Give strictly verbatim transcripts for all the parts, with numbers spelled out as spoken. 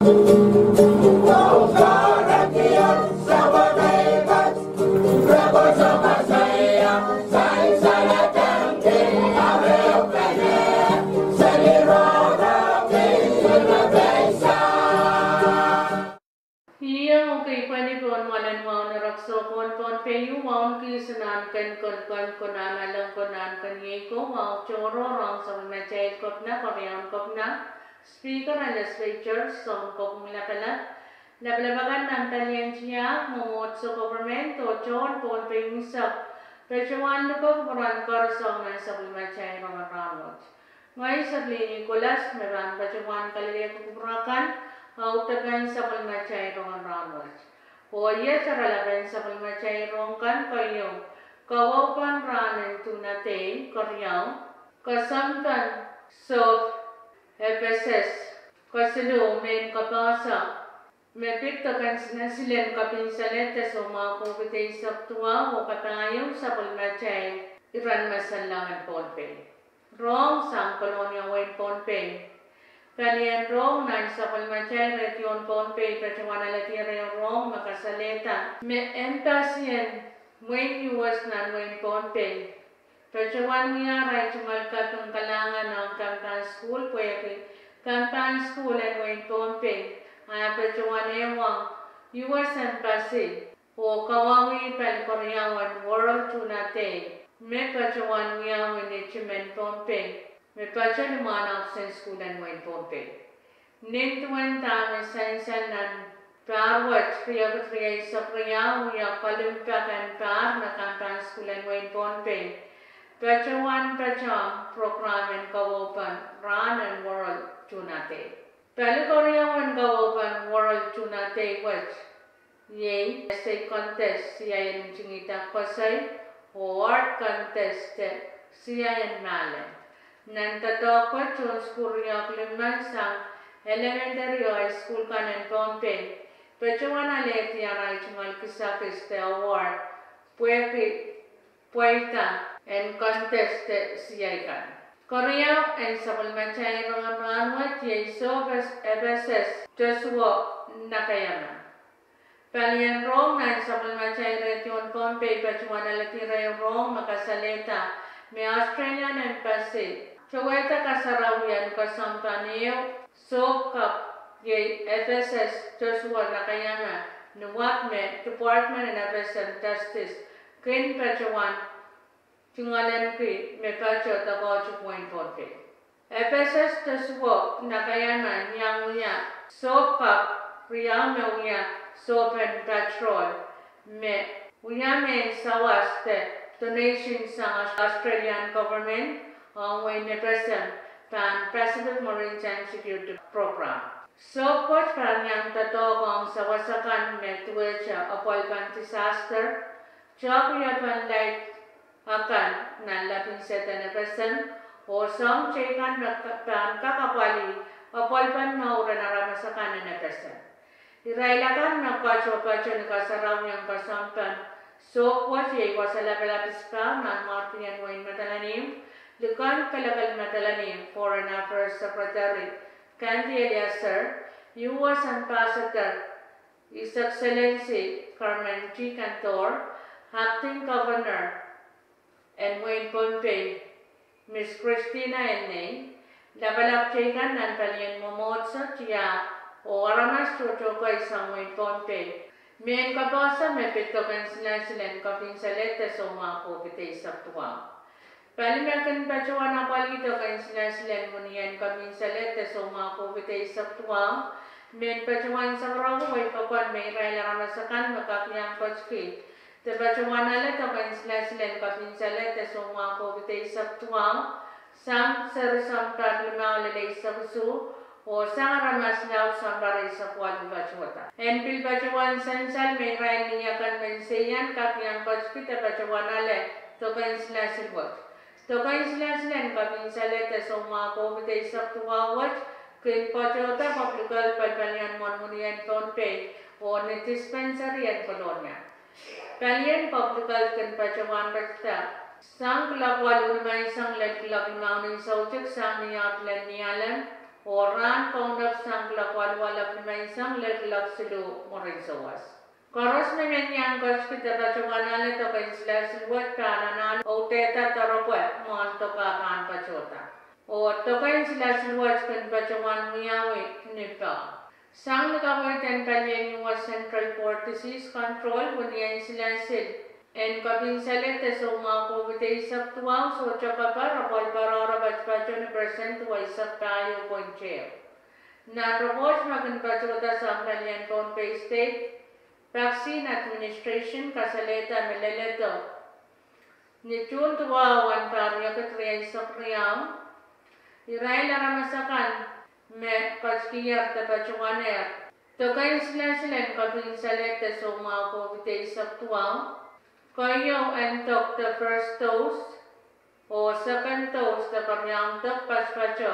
Ih, ong kei pwehn pwon mwoalen wahu en rehksohn Pohnpei, wahu en kihs en ahn ken, ken, ken, ken ahn aleng, ken ahn ken iei ko, wahu tohrohr ong sapwellimatail kepina, keriaun kepina, Speaker en Legislature, soun kopwung lapalap, lapalap akan nan palien tiahk, mwomwohdiso, government, oh tohn Pohnpei unsek, patohwan luke kupwuren koaros ong nan sapwellimatail rongen rahnwet. Ngehi Serlihn Nicholas me pahn patohwan kalelehki kupwur akan, audepen sapwellimatail rongen rahnwet. Oh iet oaralap en sapwellimatail rohng kan keieu: kawaupen rahn en Tuhnadei, keriau, kesempwal sohp Epesus, kesiluh mehn kapehse me pid doken silasil en kopin salehde soumwahu COVID eisek duwau, oh kapahieu sapwellimatail iren mweselong en Pohnpei. Rohng sang Kolonia, wehin Pohnpei. Palien rohng nan sapwellimatail redio en Pohnpei patohwan alehdi ehu rohng me kasalehda me embassy en wehin U S nan wehin Pohnpei patohwan wia arail tungoal kaping kalahngan ong Kempahn School, pwehki Kempahn School en wehin Pohnpei a patohwan ehuong U S Embassy oh kawauwih pali keriau en World Tuna Day me patohwan wiawi ni timen Pohnpei, me patohwan mwahnaksen sukuhl en wehin Pohnpei. Nin duwen dahme sansal nan pahr wet riekid rieisek riau, wia kalimpoak en pahr me Kempahn School en wehin Pohnpei patohwan patohwan program en kawaupen rahn en World Tuna Day. Pali keriau en kawaupen World Tuna Day wet iei essay contest, siaien ntingihda koasoi, oh art contest, siaien mahlen. Nan doadoahk wet, tohn sukuhl riekid limmen sang elementary oh high school kan en Pohnpei patohwan alehdi arail tungoal kisakis de award pwehki pweida en contest siai kan. Keriau en sapwellimatail rongen rahnwet iei sohp Epesus Tosuo Nakayama. Palien rohng nan sapwellimatail redio en Pohnpei patohwan alehdi ehu rohng me kasalehda me Australian Embassy towehda kasarawien kesempwal ehu sohp kapw iei Epesus Tosuo Nakayama, ni wahk me Department en F S M Justice kin patohwan tungoalenki me patohdo doadoahk wehin Pohnpei. Epesus Tosuo Nakayama iang wia sohp kapw riau me wia sohpen patrol me wia mehn sawas de donation sang Australian government ong wehin F S M pahn Pacific Maritime Security Program. Sohp wet pahn iang doadoahk ong sawas akan me duwehte apwalipen disaster, tohk wiepen laid akan nan lapin sehd en F S M, oh soahng teikan me pahn kak apwalih apwalipen mour en aramas akan en F S M. Irail akan me koasoia patohwan kasarawien kesempwal sohp wet iei wasa lapalap isipahr nan mwarkien wehin Madolenihmw, likan kelekel Madolenihmw Foreign Affairs Secretary Candy Eliaser, U S Ambassador His Excellency Carmen T. Cantor, Acting Governor en wehin Pohnpei Miss Christina Elnei, lapalap teikan nan palien mwomwohdiso, tiahk, oh aramas tohto kei sang wehin Pohnpei, mehn kapehse me pid doken silasil en kopin salehde soumwahu COVID eisek duwau. Pali me kin patohwan apwalih doken silasil en winian kopin salehde soumwahu COVID eisek duwau, mehn patohwan sakarau wei pokon me irail aramas akan me kak iang ketiki de patohwan ale doken silasil en kopin salehde soumwahu COVID eisek duwau sang seri sounpar limau lel eisek isuh, oh sang aramas laud sounpar eisek waluh patohda. En pil patohwan sansal me irail ni akan me seian kak iang ketiki de patohwan ale doken silasil wet. Doken silasil en kopin salehde soumwahu COVID eisek duwau wet kin patohda Public Health palipalien mwohn winian Pohnpei oh ni dispensary en Kolonia. Palien Public Health kin patohwan retida sang kuloak waluh nimenseng lel kuloak limau ni soutik sang ni aht lel Nialem, oh rahn kaunop sang kuloak waluh alap nimenseng lel kuloak siluh mwurin sawas. Koaros me men iang ketki de patohwan ale doken silasil wet pahn anahne audehda doaropwe mwohn dok ah pahn patohda. Oh doken silasil wet kin patohwan wiawi ni pah. Sang ni kaweid en palien U S Centers for Disease Control, wenihmwen silasil en kopin salehd de soumwahu COVID eisek duwau sohte keper, apwal patohdo patopato ni percent duwau eisek pahieu point ehu. Nan report me kin patohda sang palien Pohnpei State Vaccine Administration kasalehda me leledo ni June duwau en pahr riekid rieisek riau, irail aramas akan me ketikihier de patohwanehr doken silasil en kopin salehd de soumwahu COVID eisek duwau, keieu en dok de first dose oh second dose de keriaun dok patopato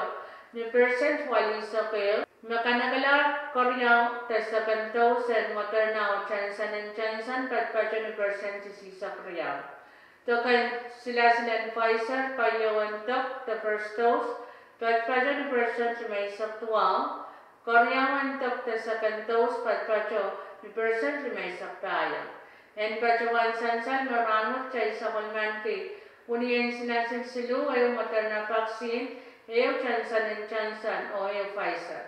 ni percent walihsek ehu, me kanekelahr keriau de second dose en Moderna oh Johnson and Johnson patopato ni percent isihsek riau. Doken silasil en Pfizer, keieu en dok de first dose patopato ni percent limeisek duwau, keriau en dok de second dose patopato ni percent limeisek pahieu. En patohwan sansal me rahnwet kitail sapwellimaniki wenihmwen silasil siluh, ehu Moderna vaccine, ehu Johnson and Johnson oh ehu Pfizer.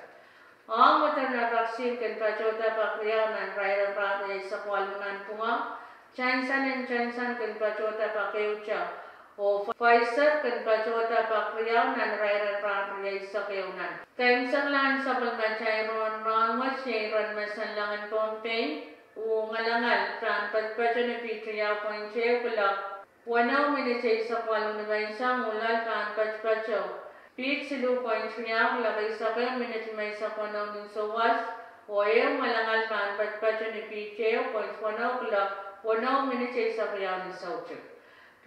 Ong Moderna vaccine kin patohda pak riau nan irair en rahn rieisek waluh nanpwungara, Johnson and Johnson kin patohda pak ehute, oh Pfizer kin patohda pak riau nan irair en rahn rieisek ehu nanpwungara. Keimwseklahn sapwellimatail rohng en rahnwet iei iren me sanlengen Pohnpei, uh ngalangal pahn patopato ni piht riau point ehu kuloak weneu minit eisek waluh nimenseng, uh loal pahn patopato piht siluh point riau kuloak eisek ehu minit limeisek weneu ni souwas, oh ehu ngalangal pahn patopato ni piht ehu point weneu kuloak weneu minit eisek riau ni soutik.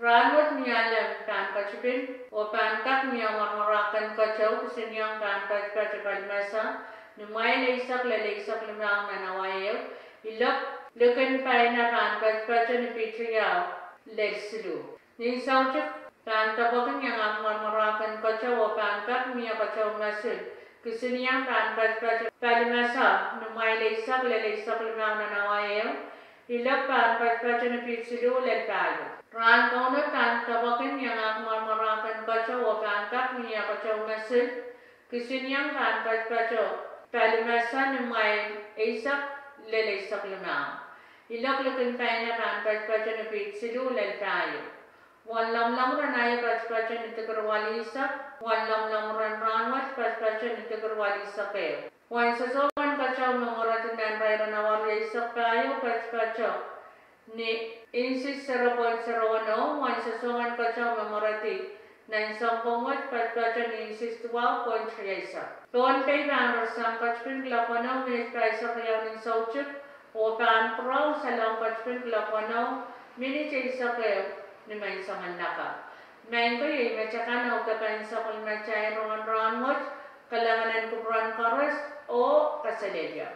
Rahnwet ni alem pahn ketipin oh pahn kak mie mwarmwarahken keteu, kisinieng pahn patopato palimese ni mwail eisek lel eisek limau nan awa ehu, ilok likin paina pahn patopato ni piht riau lel siluh. Ni soutik pahn depwekin iangahki mwarmwarahken keteu oh pahn kak mie keteu mosul, kisinieng pahn patopato palimese ni mwail eisek lel eisek limau nan awa ehu, ilok pahn patopato ni piht siluh lel pahieu. Rahn kaunop pahn depwekin iangahki mwarmwarahken keteu oh pahn kak mie keteu mosul, kisinieng pahn patopato palimese ni mwail eisek lel eisek limau, ilok likin paina pahn patopato ni piht siluh lel pahieu. Uwen lomwlomwur en aio patopato ni dikir walihsek, uwen lomwlomwur en rahnwet patopato ni dikir walihsek ehu. Uwen sosohng en keteu me mweredi nan irair en awa rieisek pahieu patopato ni inches zero point zero weneu, uwen sosohng en keteu me mweredi nan sounpwong wet patopato ni inches duwau point rieisek. Pohnpei pahn rong sang ketipin kuloak weneu minit pahisek riau ni soutik, oh pahn pwurehng salong ketipin kuloak weneu minit eisek ehu ni menseng en lakapw. Maing ko, iei met akan audepen sapwellimatail rohng en rahnwet. Kalahngan en kupwuren koaros oh kaselehlie.